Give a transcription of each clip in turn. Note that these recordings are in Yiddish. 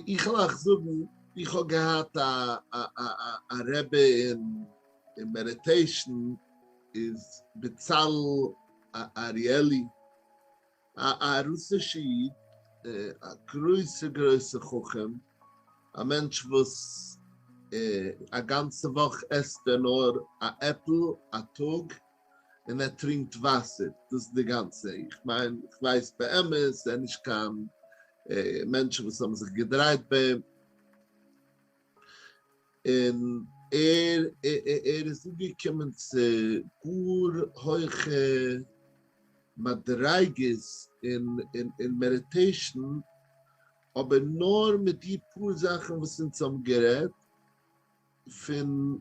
איך וועל אייך זאגן, איך האב געהאט א א רבי אין meditation איז בצלאל אריאלי, א רוסישע איד, א גרויסע גרויסע חכם, א מענטש וואס א גאנצע וואך עסט ער נאר א עפל א טאג, און ער טרינקט וואסער, דאס איז די גאנצע, איך מיין, איך ווייס באמת, ער איז נישט קיין מענטשן וואס האבן זיך געדרייט ביי אים, און ער ער איז אנגעקומען צו גאר הויכע מדריגות אין meditation, אבער נאר מיט די פאר זאכן וואס אונז האבן גערעדט, פון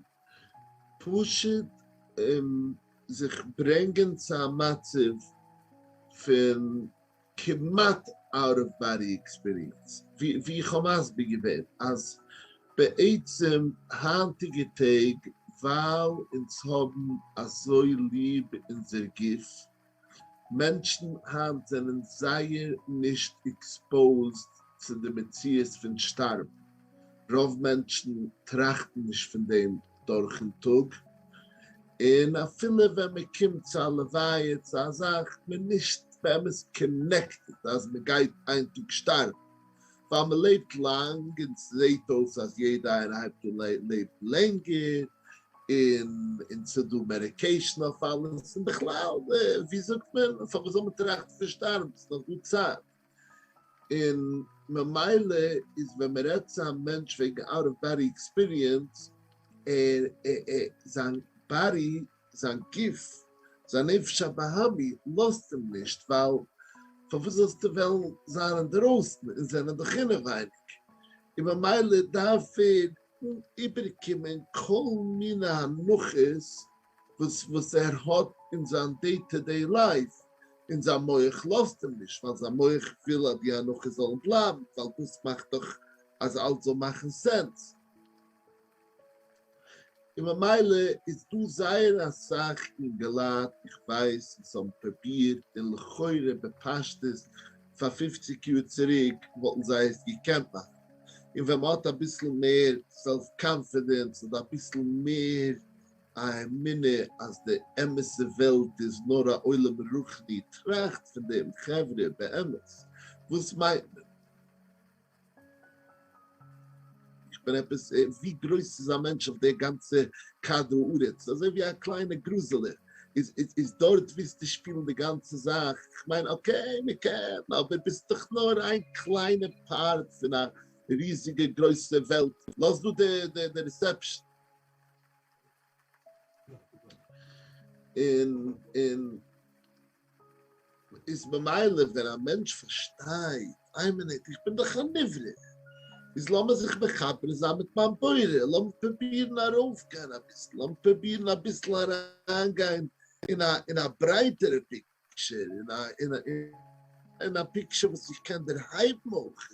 פשוט זיך ברענגען צו א מצב פון כמעט out of body experience, ווי איך האב מסביר געווען אז בעצם היינטיגע טעג ווייל אונז האבן אזוי ליב אונזער גוף, מענטשן היינט זענען זייער נישט exposed צו די מציאות פון שטארבן, רוב מענטשן טראכטן נישט פון דעם דורכן טאג, און אפילו ווען מען קומט צו א לוויה צו א זאך, מען נישט באמת connected אז מען גייט איין טאג שטארבן, ווייל מען לעבט לאנג און ס'זעהט אויס אז יעדע איינער הייבט אן לעבן לענגער, און און ס'דא medication אויף אלעס, און בכלל ווי זאגט מען, פארוואס זאל מען טראכטן פון שטארבן, ס'איז נאך דא צייט. און ממילא איז ווען מען רעדט צו א מענטש וועגן out of body experience, ער זיין body, זיין גוף, זיין נפש הבהמי לאזט אים נישט, ווייל פארוואס זאלסטו וועלן זיין אינדערויסן, אונז זענען דאך אינעווייניג, און ממילא דארף ער איבערקומען כל מיני הנחות וואס וואס ער האט אין זיין day to day life, און זיין מח לאזט אים נישט, ווייל זיין מח וויל אז די הנחות זאלן בלייבן, ווייל דאס מאכט דאך אז אלץ זאל מאכן sense. און ממילא איז דא זייער אסאך אינגעלייט איך ווייס וואס האבן פרובירט און לכאורה בפשטות פאר 50 יאר צוריק וואלטן זיי עס געקענט מאכן, און ווען מ'האט אביסל מער self confidence אדער אביסל מער א אמונה אז די אמת'ע וועלט איז נאר א עולם רוחני, טראכט פון דעם חברה באמת וואס מיינט מען? איך בין עפעס, ווי גרויס איז א מענטש אויף דער גאנצע כדור הארץ? אזוי ווי א קליינע גראזעלע, איז איז דארט ווילסטו שפילן די גאנצע זאך? איך מיין okay מען קען, אבער ביסט דאך נאר איין קליינע part פון א ריזיגע גרויסע וועלט, לאז דא די די reception. און און איז ממילא ווען א מענטש פארשטייט, איין מינוט, איך בין דאך א נברא, איז לאמיר זיך מחבר זיין מיט מיין בורא, לאמיר פרובירן ארויפגיין אביסל, לאמיר פרובירן אביסל אריינגיין אין א אין א ברייטערע picture, אין א אין א אין א picture וואס איך קען דערהייבן אויך,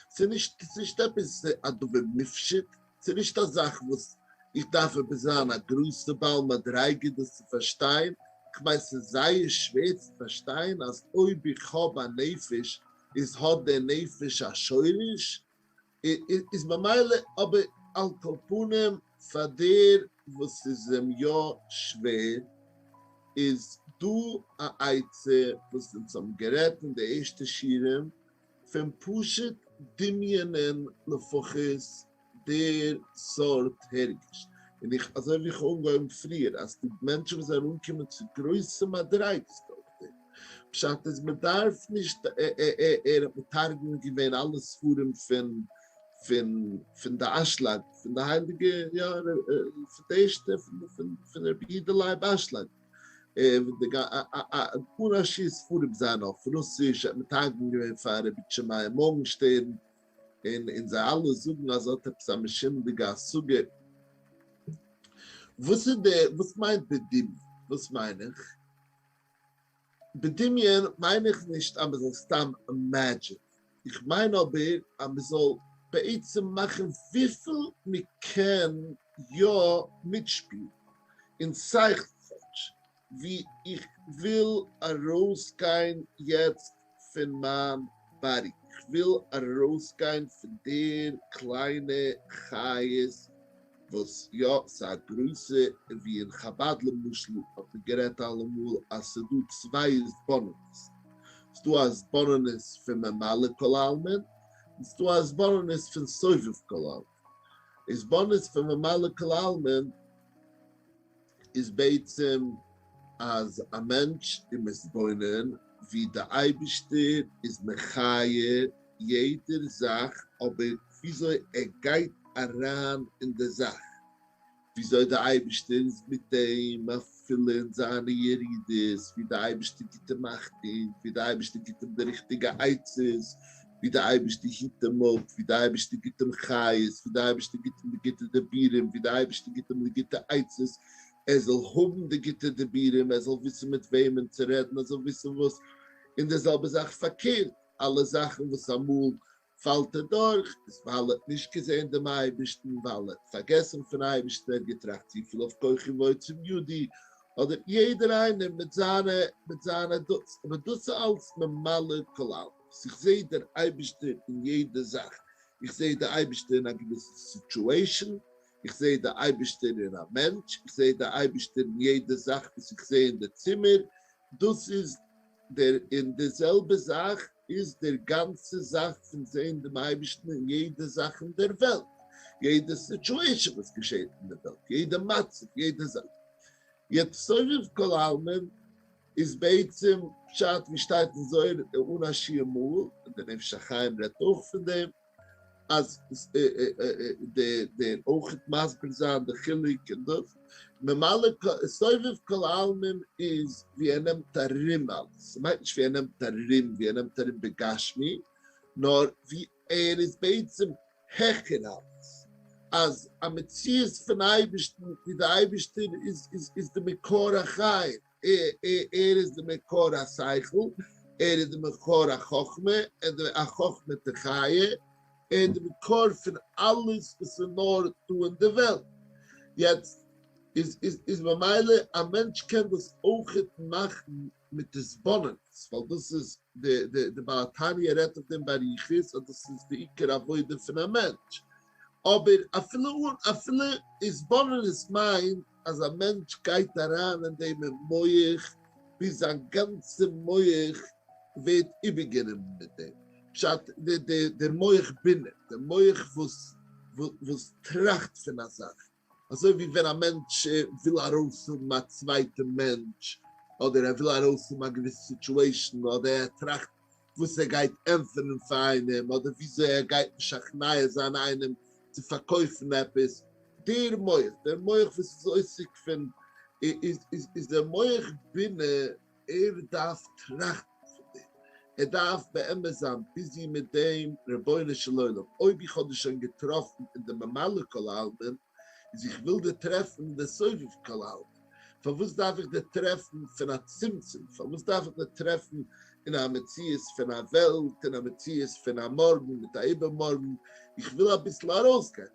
ס'איז נישט ס'איז נישט עפעס א דבר מופשט, ס'איז נישט א זאך וואס איך דארף עפעס זיין א גרויסע בעל מדריגה דאס צו פארשטיין, כ'מיין ס'איז זייער שווער צו פארשטיין אז אויב איך האב א נפש איז האט דער נפש א שורש, איז ממילא אבער על כל פנים פאר דער וואס ס'איז אים יא שווער איז דא א עצה וואס אונז האבן גערעדט אין די ערשטע שיעורים פון פשוט דמיונ'ען לפחות דער סארט הרגש, און איך אזוי ווי איך האב אנגעהויבן פריער אז די מענטשן וואס זענען אנגעקומען צו גרויסע מדריגות דורך דעם פשט איז מען דארף נישט ער האט מתרגם געווען אלע ספרים פון פון פון די אשלג פון די הייליגע יא פון די ערשטע פון פון רבי יודא לייב אשלג אן א שיעור ספרים זיינע אויף רוסיש ער האט מתרגם געווען פאר רבי איטשע מאיר מארגנשטערן און און זיי אלע זאגן אז ער האט עפעס א משונה'דיגע השגה. וואס איז די וואס מיינט בדמיון? וואס מיין איך? בדמיון מיין איך נישט אז מ'זאל סתם imagine, איך מיין אבער אז מ'זאל בעצם מאכן וויפיל מ'קען יא מיטשפילן אין שכל כאטש ווי איך וויל ארויסגיין יעצט פון מיין body. body, איך וויל ארויסגיין פון דער קליינע חיות וואס יא ס'איז א גרויסע, ווי אין חבד למשל האט מען גערעדט אלעמאל אז ס'דא צוויי התבוננות, ס'דא א התבוננות פון ממלא כל עלמין, און ס'דא א התבוננות פון סובב כל עלמין. התבוננות פון ממלא כל עלמין איז בעצם אז א מענטש איז מתבונן ווי די אייבישטער איז מחיה יעדער זאך אבער וויאזוי ער גייט אריין אין די זאך, וויאזוי די אייבישטער איז מיט אים אפילו אין זיינע ירידות, ווי די אייבישטער גיט אים אכטונג, ווי די אייבישטער גיט אים די ריכטיגע עצות, ווי די אייבערשטער היט אים אפ, ווי די אייבערשטער גיט אים חיות, ווי די אייבערשטער גיט אים די גוטע דיבורים, ווי די אייבערשטער גיט אים די גוטע עצות, ער זאל האבן די גוטע דיבורים, ער זאל וויסן מיט וועמען צו רעדן, ער זאל וויסן וואס, און די זעלבע זאך פארקערט, אלע זאכן וואס אמאל פאלט ער דורך, איז ווייל ער האט נישט געזען דעם אייבערשטן, ווייל ער האט פארגעסן פון אייבערשטן, ער האט געטראכט צופיל אויף כוחי ועוצם ידי, אדער יעדער איינער מיט זיינע מיט זיינע דאס, אבער דאס איז אלס ממלא כל עלמין. איך זעה דער אייבערשטער אין יעדע זאך, איך זעה די אייבערשטער אין א געוויסע situation, איך זעה די אייבערשטער אין א מענטש, איך זעה די אייבערשטער אין יעדע זאך וואס איך זעה אין די צימער, דאס איז דער, און די זעלבע זאך איז דער גאנצע זאך פון זען דעם אייבערשטן אין יעדע זאך אין דער וועלט, יעדע situation וואס געשעט אין דער וועלט, יעדע מצב, יעדע זאך. יעצט סובב כל עלמין איז בעצם פשט ווי שטייט אין זוהר אן א שיעור מאל, און דער נפש החיים רעדט אויך פון דעם, אז דער אויך מסביר זיין די חילוק און דאס, ממלא סובב כל עלמין איז ווי ער נעמט ארום אלעס, ס'מיינט נישט ווי ער נעמט ארום ווי ער נעמט ארום בגשמי, נאר ווי ער איז בעצם העכער אלעס, אז א מציאות פון אייבערשטן ווי די אייבערשטער איז איז די מקור החיים, ער איז די מקור השכל, ער איז די מקור החכמה, החכמה תחיה, ער איז די מקור פון אלעס וואס איז נאר דא אין די וועלט. יעצט איז איז ממילא א מענטש קען דאס אויכעט מאכן מיט התבוננות, ווייל דאס איז די די די בעל התניא רעדט אויף דעם באריכות אז דאס איז די עיקר עבודה פון א מענטש, אבער אפילו אן אפילו התבוננות מיינט אז א מענטש גייט אריין אין דעם אין מח ביז זיין גאנצע מח ווערט איבערגענומען מיט דעם, פשט די די דער מח בינה, דער מח וואס וואס טראכט פון א זאך, אזוי ווי ווען א מענטש וויל ארויסהאבן א צווייטע מענטש, אדער ער וויל ארויסהאבן א געוויסע situation, אדער ער טראכט וואס ער גייט ענטפערן פאר איינעם, אדער וויאזוי ער גייט משכנע זיין איינעם צו פארקויפן עפעס, דער מח, דער מח וואס איז עוסק פון, איז דער מח בינה, ער דארף טראכטן פון דעם, ער דארף באמת זיין busy מיט דעם, רבונו של עולם, אויב איך האב דיר שוין געטראפן אין די ממלא כל עלמין, איז איך וויל דיר טרעפן אין די סובב כל עלמין, פארוואס דארף איך דיר טרעפן פון א צמצום, פארוואס דארף איך דיר טרעפן אין א מציאות פון א וועלט, אין א מציאות פון א מארגן מיט א איבערמארגן, איך וויל אביסל ארויסגיין.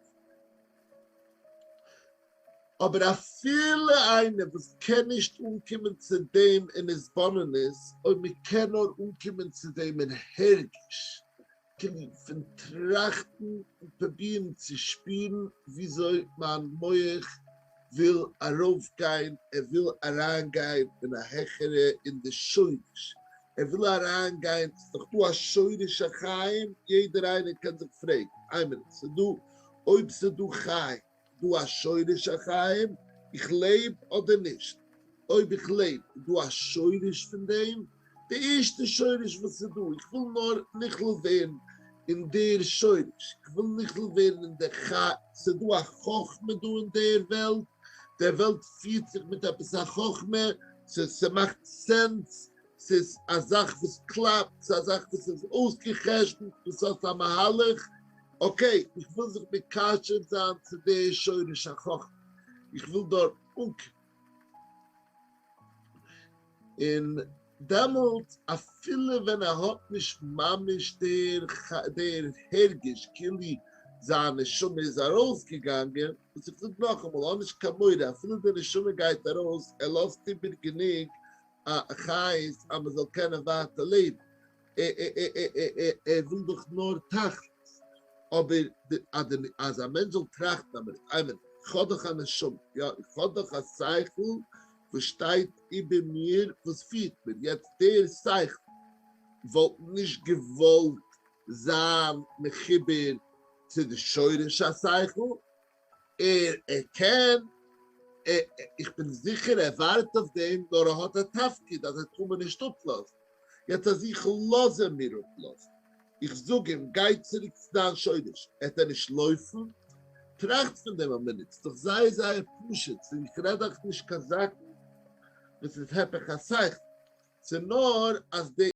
אבער אפילו איינער וואס קען נישט אנקומען צו דעם אין התבוננות, אויב מען קען נאר אנקומען צו דעם אין הרגש, כאילו פון טראכטן און פרובירן צו שפירן וויאזוי מיין מח וויל ארויפגיין, ער וויל אריינגיין אין א העכערע, אין די שורש, ער וויל אריינגיין, ס'איז דאך דא א שורש החיים, יעדער איינער קען זיך פרעגן, איין מינוט, ס'איז דא, אויב ס'איז דא חיים, דא א שורש החיים, איך לעב אדער נישט? אויב איך לעב, איז דא א שורש פון דעם? די ערשטע שורש וואס איז דא, איך וויל נאר נכלל ווערן אין דער שורש, איך וויל נכלל ווערן אין דער ח, ס'איז דא א חכמה דא אין דער וועלט, דער וועלט פירט זיך מיט עפעס א חכמה, ס'מאכט sense, ס'איז א זאך וואס קלאפט, ס'איז א זאך וואס איז אויסגע'חשבונ'ט, וואס האט א מהלך, okay, איך וויל זיך מקשר זיין צו די שורש החכמה, איך וויל דארט אנקומען. און דעמאלט אפילו ווען ער האט נישט ממש דער הרגש כאילו זיין נשמה איז ארויסגעגאנגען, וואס איך זאג נאכאמאל, האב נישט קיין מורא, אפילו די נשמה גייט ארויס, ער לאזט איבער גענוג א חיות אז מען זאל קענען ווייטער לעבן. ער וויל דאך נאר תכלית. אבער אז א מענטש זאל טראכטן א מינוט, איין מינוט, איך האב דאך א נשמה, יא, איך האב דאך א שכל וואס שטייט איבער מיר, וואס פירט מיר, יעצט דער שכל וואלט נישט געוואלט זיין מחובר צו די שורש השכל, ער ער קען, איך בין זיכער ער ווארט אויף דעם, נאר ער האט א תפקיד אז ער טאר מיר נישט אפלאזן, יעצט אז איך לאז אים מיר אפלאזן, איך זאג אים גיי צוריק צו דיין שורש, עט ער נישט לויפן? טראכט פון דעם א מינוט, ס'איז דאך זייער זייער פשוט, איך רעד דאך נישט קיין זאכן וואס איז הפך השכל, ס'נאר אז די.